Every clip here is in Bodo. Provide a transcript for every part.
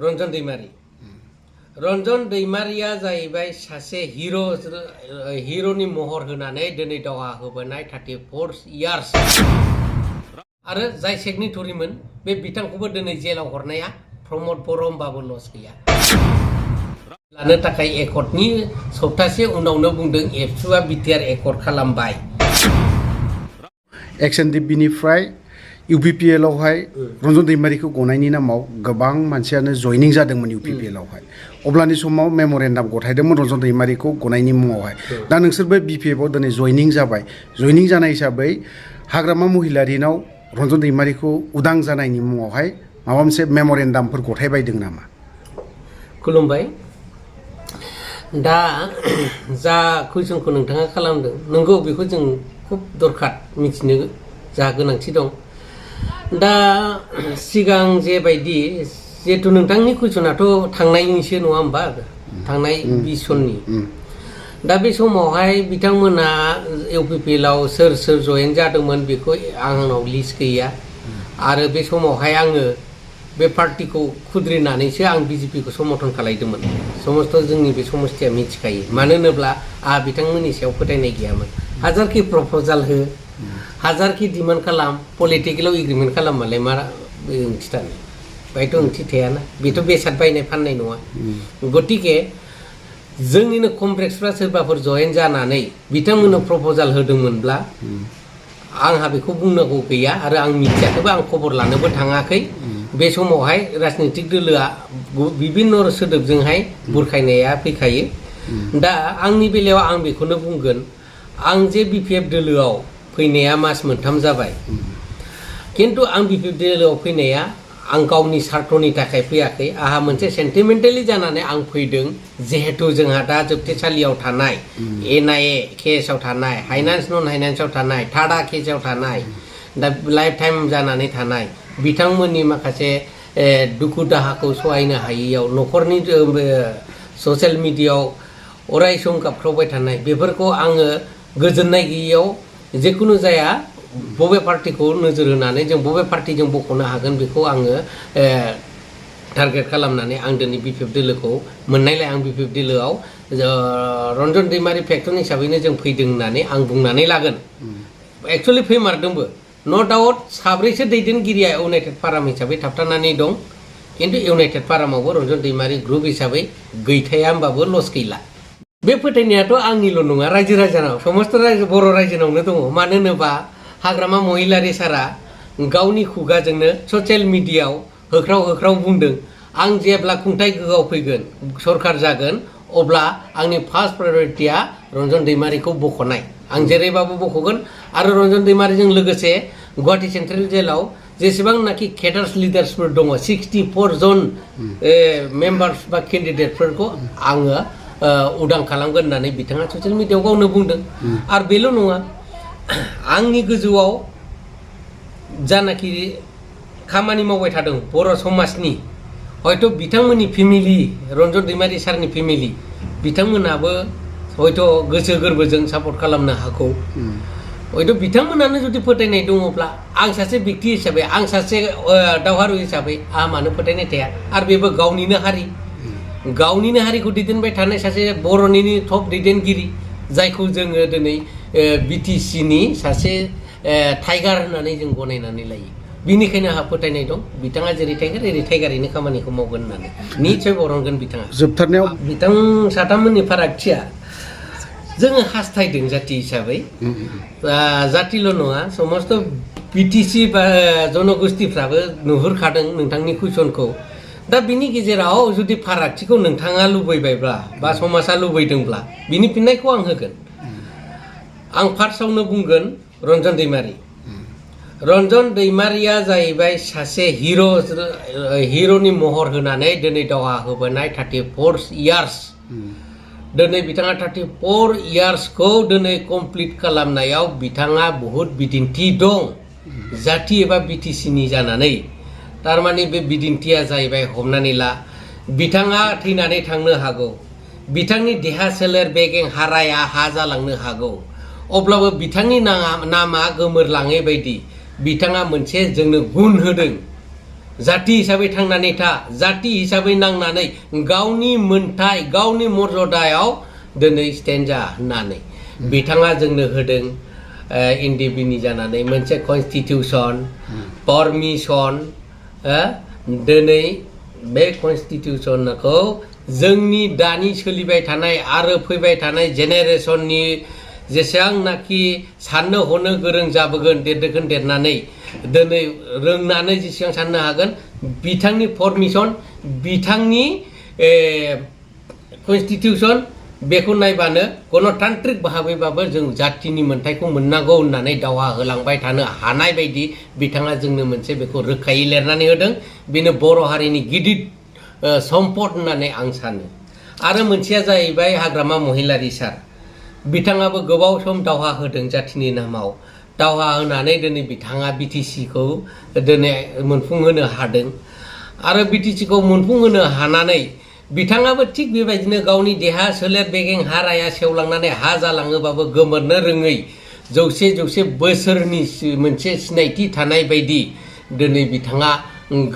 रन्जन दैमारी रन्जन दैमारिया जाहैबाय सासे हिर'नि महर होनानै दिनै दावहा होबोनाय 34 इयार्स आरो जाय सिगनेटरिमोन बे बिथांखौबो दिनै जेलाव हरनाया प्रमद बर' होनबाबो लस गैया लानो थाखाय एकर्डनि सप्तासे उनावनो बुंदों एबसुआ बिटिआर एकर्ड खालामबाय एक्सएनडिपिनिफ्राय इउपिपिएल आवहाय रन्जन दैमारिखौ गनायनि नामाव गोबां मानसियानो जयनिं जादोंमोन इउपिपिएल आवहाय अब्लानि समाव मेम'रेन्डाम गथायदोंमोन रन्जन दैमारिखौ गनायनि मुङावहाय दा नोंसोरबो बिपिएफ आव दिनै जयनिं जाबाय जयनिं जानाय हिसाबै हाग्रामा महिलारिनाव रन्जन दैमारिखौ उदां जानायनि मुङावहाय माबा मोनसे मेम'रेन्डामफोर गथायबायदों नामा खुलुमबाय दा जा कुइसनखौ नोंथाङा खालामदों नंगौ बेखौ जों खुब दरखार मिथिनो जा गोनांथि दं दा सिगां जेबायदि जिहेतु नोंथांनि कुइसनाथ' थांनायनिसो नङा होमबा थांनाय 20 सननि दा बे समावहाय बिथांमोना इउपिपिएल आव सोर सोर जयेन जादोंमोन बेखौ आंनाव लिस्ट गैया आरो बे समावहाय आङो बे पार्टिखौ खुद्रिनानैसो आं बिजेपिखौ समर्थन खालायदोंमोन समस्त जोंनि बे समस्थिया मिथिखायो मानो होनोब्ला आंहा बिथांमोननि सायाव फोथायनाय गैयामोन हाजारखि प्रप'जाल हो हाजारखि डिमान्ड खालाम पलिटिकेलाव एग्रिमेन्ट खालामबालाय मा ओंथि थानो बायथ' ओंथि थायाना बेथ' बेसाद बायनाय फाननाय नङा गतिके जोंनिनो कमप्लेक्सफ्रा सोरबाफोर जयेन जानानै बिथांमोननो प्रप'जाल होदोंमोनब्ला आंहा बेखौ बुंनांगौ गैया आरो आं मिथियाखैबो आं खबर लानोबो थाङाखै बे समावहाय राजनितिक दोलोआ बिभिन्न सोदोबजोंहाय बुरखायनाया फैखायो दा आंनि बेलायाव आं बेखौनो बुंगोन आं जे बिपिएफ दोलोआव फैनाया मास मोनथाम जाबाय किन्तु आं बिपिएफ दोलोआव फैनाया आं गावनि सार्थनि थाखाय फैयाखै आंहा मोनसे सेन्टिमेन्टेलि जानानै आं फैदों जिहेतु जोंहा दा जोबथेसालियाव थानाय एनआइए केसआव थानाय हाइनान्स नन हाइनान्सआव थानाय टाडा केसआव थानाय दा लाइफ टाइम जानानै थानाय बिथांमोननि माखासे दुखु दाहाखौ सहायनो हायैयाव न'खरनि ससियेल मिडियायाव अराय सम गाबख्रावबाय थानाय बेफोरखौ आङो गोजोननाय गैयैयाव जेखुनु जाया बबे पार्टिखौ नोजोर होनानै जों बबे पार्टिजों बख'नो हागोन बेखौ आङो टारगेट खालामनानै आं दिनै बिपिएफ दोलोखौ मोननायलाय आं बिपिएफ दोलोआव रन्जन दैमारि फेक्टन हिसाबैनो जों फैदों होननानै आं बुंनानै लागोन एक्सुवेलि फैमारदोंबो न' डाउट साब्रैसो दैदेनगिरिया इउनाइटेड फाराम हिसाबै थाबथानानै दं किन्तु इउनाइटेड फारामावबो रन्जन दैमारि ग्रुप हिसाबै गैथाया होमबाबो लस गैला बे फोथायनायाथ' आंनिल' नङा रायजो राजानाव समस्त बर' रायजोनावनो दङ मानो होनोबा हाग्रामा महिलारि सारा गावनि खुगाजोंनो ससियेल मिडियायाव होख्राव बुंदों आं जेब्ला खुंथाय गोहोआव फैगोन सरकार जागोन अब्ला आंनि फार्स्ट प्रायरिटिया रन्जन दैमारिखौ बख'नाय आं जेरैबाबो बख'गोन आरो रन्जन दैमारिजों लोगोसे गुवाहाटी सेन्ट्रेल जेलाव जेसेबांनाखि केडार्स लिडार्सफोर दङ 64 जन मेम्बार्स बा केन्डिडेटफोरखौ आङो उदां खालामगोन होननानै बिथाङा ससियेल मिडियायाव गावनो बुंदों आरो बेल' नङा आंनि गोजौआव जानाखि खामानि मावबाय थादों बर' समाजनि हयथ' बिथांमोननि फेमिलि रन्जन दैमारि सारनि फेमिलि बिथांमोनाबो हयथ' गोसो गोरबोजों सापर्ट खालामनो हागौ हयथ' बिथांमोनानो जुदि फोथायनाय दङब्ला आं सासे व्यक्ति हिसाबै आं सासे दावहारु हिसाबै आंहा मानो फोथायनाय थाया आरो बेबो गावनिनो हारिखौ दैदेनबाय थानाय सासे बर'निनो टप दैदेनगिरि जायखौ जोङो दिनै बिटिसिनि सासे टाइगार होननानै जों गनायनानै लायो बिनिखायनो आंहा फोथायनाय दं बिथाङा जेरै टाइगार एरै टाइगारैनो खामानिखौ मावगोन होननानै निसय बरनगोन बिथाङा जोबथारनायाव बिथां साथाममोननि फारागथिया जोङो हास्थायदों जाति हिसाबै जातिल' नङा समस्त बिटिसि बा जनगोष्ठीफ्राबो नुहुरखादों नोंथांनि कुइसनखौ दा बिनि गेजेराव जुदि फारागथिखौ नोंथाङा लुबैबायब्ला बा समाजा लुबैदोंब्ला बिनि फिननायखौ आं होगोन आं फार्स्टआवनो बुंगोन रन्जन दैमारिया जाहैबाय सासे हिर'नि महर होनानै दिनै दावहा होबोनाय 34 इयार्स दिनै बिथाङा 34 इयार्सखौ दिनै कमप्लिट खालामनायाव बिथाङा बहुद बिदिन्थि दं जाति एबा बिटिसिनि जानानै थारमाने बे बिदिन्थिया जाहैबाय हमनानै ला बिथाङा थैनानै थांनो हागौ बिथांनि देहा सोलेर बेगें हाराया हा जालांनो हागौ अब्लाबो बिथांनि नामा गोमोरलाङै बायदि बिथाङा मोनसे जोंनो गुन होदों जाति हिसाबै थांनानै था जाति हिसाबै नांनानै गावनि मोनथाय गावनि मर्यादायाव दिनै स्टेन्ड जा होननानै बिथाङा जोंनो होदों एनडिबिनि जानानै मोनसे कनस्टिटिउसन परमिसन दिनै बे कनस्टिटिउसनखौ जोंनि दानि सोलिबाय थानाय आरो फैबाय थानाय जेनेरेसननि जेसेबांनाखि साननो हनो गोरों जाबोगोन देरनानै दिनै रोंनानै जेसेबां साननो हागोन बिथांनि परमिसन बिथांनि कनस्टिटिउसन बेखौ नायबानो गणतान्त्रिक भाबैबाबो जों जातिनि मोन्थायखौ मोननांगौ होननानै दावहा होलांबाय थानो हानाय बायदि बिथाङा जोंनो मोनसे बेखौ रोखायै लिरनानै होदों बेनो बर' हारिनि गिदिर सम्पद होननानै आं सानो आरो मोनसेया जाहैबाय हाग्रामा महिलारि सार बिथाङाबो गोबाव सम दावहा होदों जातिनि नामाव दावहा होनानै दिनै बिथाङा बिटिसिखौ दिनै मोनफुंहोनो हादों आरो बिटिसिखौ मोनफुंहोनो हानानै बिथाङाबो थिग बेबायदिनो गावनि देहा सोलेर बेगें हाराया सेवलांनानै हा जालाङोबाबो गोमोरनो रोङै जौसे बोसोरनि मोनसे सिनायथि थानाय बायदि दिनै बिथाङा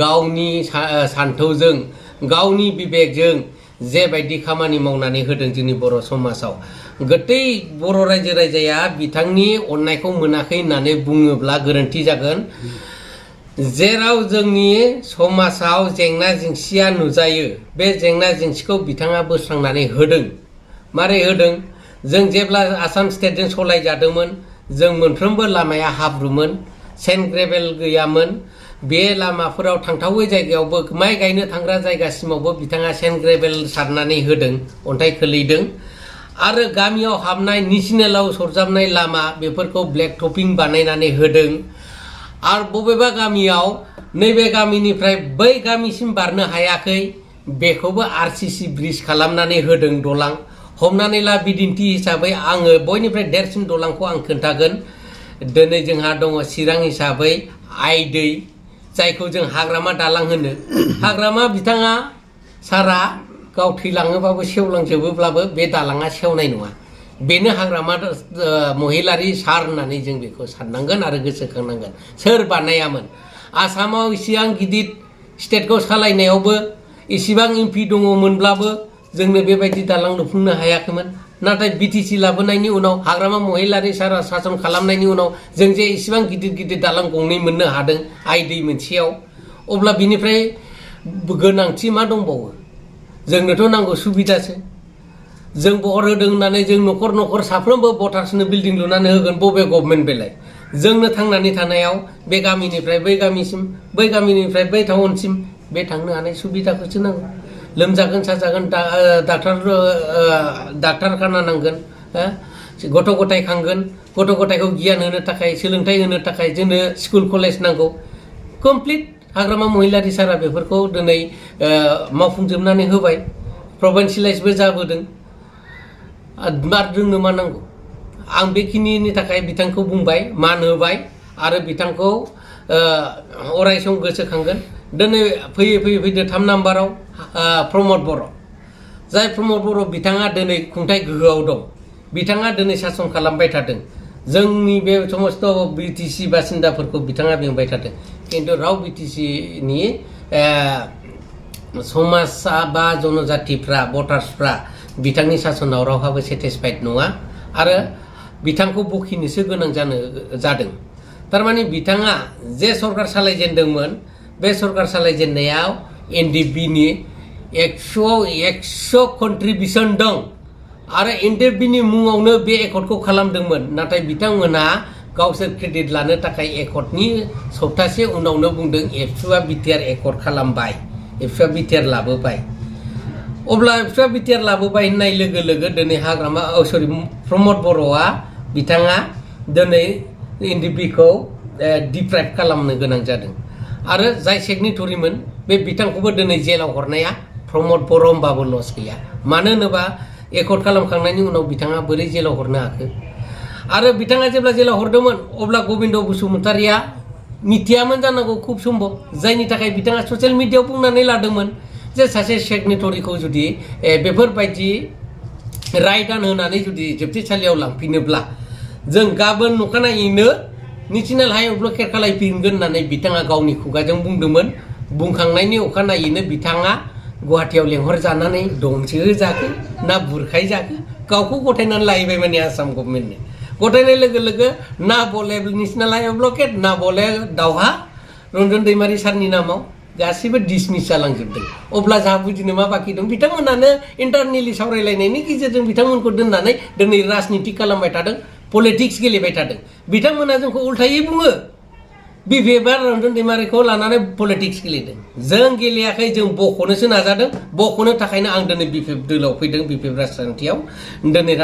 गावनि सान्थौजों गावनि बिबेकजों जेबायदि खामानि मावनानै होदों जोंनि बर' समाजाव गोटै बर' रायजो राजाया बिथांनि अननायखौ मोनाखै होननानै बुङोब्ला गोरोन्थि जागोन जेराव जोंनि समाजाव जेंना जेंसिया नुजायो बे जेंना जेंसिखौ बिथाङा बोस्रांनानै होदों मारै होदों जों जेब्ला आसाम स्टेटजों सलायजादोंमोन जों मोनफ्रोमबो लामाया हाब्रुमोन सेन्ट ग्रेभेल गैयामोन बे लामाफोराव थांथावै जायगायावबो माइ गायनो थांग्रा जायगासिमावबो बिथाङा सेन्ट ग्रेभेल सारनानै होदों अन्थाइ खोलैदों आरो गामियाव हाबनाय नेसनेलाव सरजाबनाय लामा बेफोरखौ ब्लेक टपिं बानायनानै होदों आरो बबेबा गामियाव नैबे गामिनिफ्राय बै गामिसिम बारनो हायाखै बेखौबो आरसिसि ब्रिज खालामनानै होदों दलां हमनानै ला बिदिन्थि हिसाबै आङो बयनिफ्राय देरसिन दलांखौ आं खोन्थागोन दिनै जोंहा दङ चिरां हिसाबै आइ दै जायखौ जों हाग्रामा दालां होनो हाग्रामा बिथाङा सारा गाव थैलाङोबाबो सेवलांजोबोब्लाबो बे दालाङा सेवनाय नङा बेनो हाग्रामा महिलारि सार होननानै जों बेखौ साननांगोन आरो गोसोखांनांगोन सोर बानायामोन आसामाव इसिबां गिदिर स्टेटखौ सालायनायावबो इसिबां एमपि दङमोनब्लाबो जोंनो बेबायदि दालां लुफुंनो हायाखैमोन नाथाय बिटिसि लाबोनायनि उनाव हाग्रामा महिलारि सारा सासन खालामनायनि उनाव जों जे इसिबां गिदिर दालां गंनै मोननो हादों आइ दै मोनसेयाव अब्ला बिनिफ्राय गोनांथि मा दंबावो जोंनोथ' नांगौ सुबिदासो जों बहर होदों होननानै जों न'खर साफ्रोमबो भटार्सनो बिल्डिं लुनानै होगोन बबे गभर्नमेन्ट बेलाय जोंनो थांनानै थानायाव बे गामिनिफ्राय बै गामिसिम बै गामिनिफ्राय बै टाउनसिम बे थांनो हानाय सुबिदाखौसो नांगौ लोमजागोन साजागोन डाक्टारखाना नांगोन गथ' गथाय खांगोन गथ' गथायखौ गियान होनो थाखाय सोलोंथाइ होनो थाखाय जोंनो स्कुल कलेज नांगौ कमप्लिट हाग्रामा महिलारि सारा बेफोरखौ दिनै मावफुंजोबनानै होबाय प्रभिन्सियेलाइजबो जाबोदों आरो जोंनो मा नांगौ आं बेखिनिनि थाखाय बिथांखौ बुंबाय मान होबाय आरो बिथांखौ अराय सम गोसोखांगोन दिनै फैदो 3 नाम्बाराव प्रमद बर' जाय प्रमद बर' बिथाङा दिनै खुंथाइ गोहोआव दं बिथाङा दिनै सासन खालामबाय थादों जोंनि बे समस्त बिटिसि बासिन्दाफोरखौ बिथाङा बेंबाय थादों खिन्थु राव बिटिसिनि समाजा बा जनजातिफ्रा भटार्सफ्रा बिथांनि सासनाव रावहाबो सेटिसफाइड नङा आरो बिथांखौ बखिनोसो गोनां जादों थारमाने बिथाङा जे सरकार सालायजेनदोंमोन बे सरकार सालायजेननायाव एनडिबिनि 100 कन्ट्रिबिउसन दं आरो एनडिबिनि मुङावनो बे एकर्डखौ खालामदोंमोन नाथाय बिथांमोना गावसोर क्रेडिट लानो थाखाय एकर्डनि सप्तासे उनावनो बुंदों एबसुआ बिटिआर एकर्ड खालामबाय एबसुआ बिटिआर लाबोबाय अब्ला एबसुआ बिटिआर लाबोबाय होननाय लोगो लोगो दिनै हाग्रामा प्रमद बर'आ बिथाङा दिनै एनडिबिखौ डिप्राइभ खालामनो गोनां जादों आरो जाय सिगनेटरिमोन बे बिथांखौबो दिनै जेलाव हरनाया प्रमद बर' होनबाबो लस गैया मानो होनोबा एकर्ड खालामखांनायनि उनाव बिथाङा बोरै जेलाव हरनो हाखो आरो बिथाङा जेब्ला जेलाव हरदोंमोन अब्ला गबिन्द बसुमतारिया मिथियामोन जानांगौ खुब सम्भब जायनि थाखाय बिथाङा ससियेल मिडियायाव बुंनानै लादोंमोन जे सासे सिगनेटरिखौ जुदि बेफोरबायदि रायदान होनानै जुदि जोबथेसालियाव लांफिनोब्ला जों गाबोन अखानायैनो नेशनेल हाइवे ब्लकेट खालामफिनगोन होननानै बिथाङा गावनि खुगाजों बुंदोंमोन बुंखांनायनि अखानायैनो बिथाङा गुवाहाटियाव लेंहरजानानै दंसो होजाखो ना बुरखाय जाखो गावखौ गथायनानै लाहैबाय माने आसाम गभर्नमेन्टनो गथायनाय लोगो लोगो ना बले नेशनेल हाइवे ब्लकेट ना बले दावहा रन्जन दैमारि सारनि नामाव गासिबो डिसमिस जालांजोबदों अब्ला जोंहा बुजिनो मा बाखि दं बिथांमोनानो इन्टारनेलि सावरायलायनायनि गेजेरजों बिथांमोनखौ दोननानै दिनै राजनिति खालामबाय थादों पलिटिक्स गेलेबाय थादों बिथांमोना जोंखौ उल्थायै बुङो बिपिएफआ रन्जन दैमारिखौ लानानै पलिटिक्स गेलेदों जों गेलेयाखै जों बख'नोसो नाजादों बख'नो थाखायनो आं दिनै बिपिएफ दोलोआव फैदों बिपिएफ राजखान्थियाव दिनै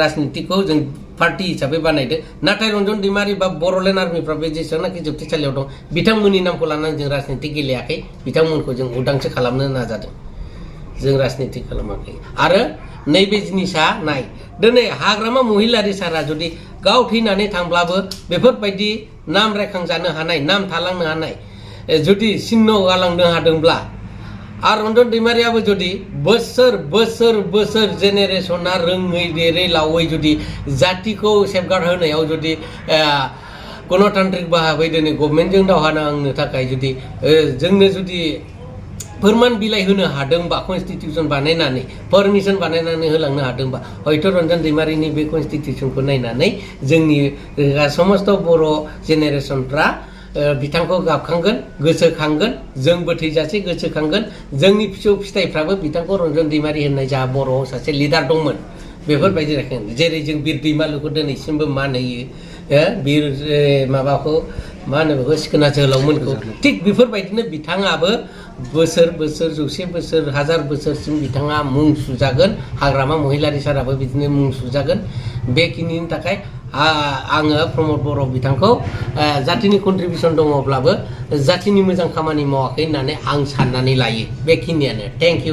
राजनितिखौ जों पार्टी हिसाबै बानायदों नाथाय रन्जन दैमारि बा बर'लेण्ड आर्मिफ्रा बे जेसेबांनाखि जोबथेसालियाव दं बिथांमोननि नामखौ लानानै जों राजनिति गेलेयाखै बिथांमोनखौ जों उदांसो खालामनो नाजादों जों राजनिति खालामाखै आरो नैबे जिनिसा नाय दिनै हाग्रामा महिलारि सारा जुदि गाव थैनानै थांब्लाबो बेफोरबायदि नाम रायखांजानो हानाय नाम थालांनो हानाय जुदि सिन्न गालांनो हादोंब्ला आरो रन्जन दैमारियाबो जुदि बोसोर बोसोर बोसोर जेनेरेसना रोङै देरै लावै जुदि जातिखौ सेफगार्ड होनायाव जुदि गणतान्त्रिक भाबै दिनै गभर्नमेन्टजों दावहा नांनो थाखाय जुदि जोंनो जुदि फोरमान बिलाइ होनो हादोंबा कनस्टिटिउसन बानायनानै पारमिसन बानायनानै होलांनो हादोंबा हयथ' रन्जन दैमारिनि बे कनस्टिटिउसनखौ नायनानै जोंनि समस्त बर' जेनेरेसनफ्रा बिथांखौ गाबखांगोन गोसोखांगोन जोंबो थैजासे गोसोखांगोन जोंनि फिसौ फिथाइफ्राबो बिथांखौ रन्जन दैमारि होननाय जा बर'आव सासे लिडार दंमोन बेफोरबायदि रायखांगोन जेरै जों बिर दैमालुखौ दिनैसिमबो मान होयो बिर माबाखौ मा होनो बेखौ सिखोना जोहोलावमोनखौ थिग बेफोरबायदिनो बिथाङाबो बोसोर बोसोर जौसे बोसोर हाजार बोसोरसिम बिथाङा मुं सुजागोन हाग्रामा महिलारि साराबो बिदिनो मुं सुजागोन बेखिनिनि थाखाय आङो प्रमद बर' बिथांखौ जातिनि कन्ट्रिबिउसन दङब्लाबो जातिनि मोजां खामानि मावाखै होननानै आं साननानै लायो बेखिनियानो थेंक इउ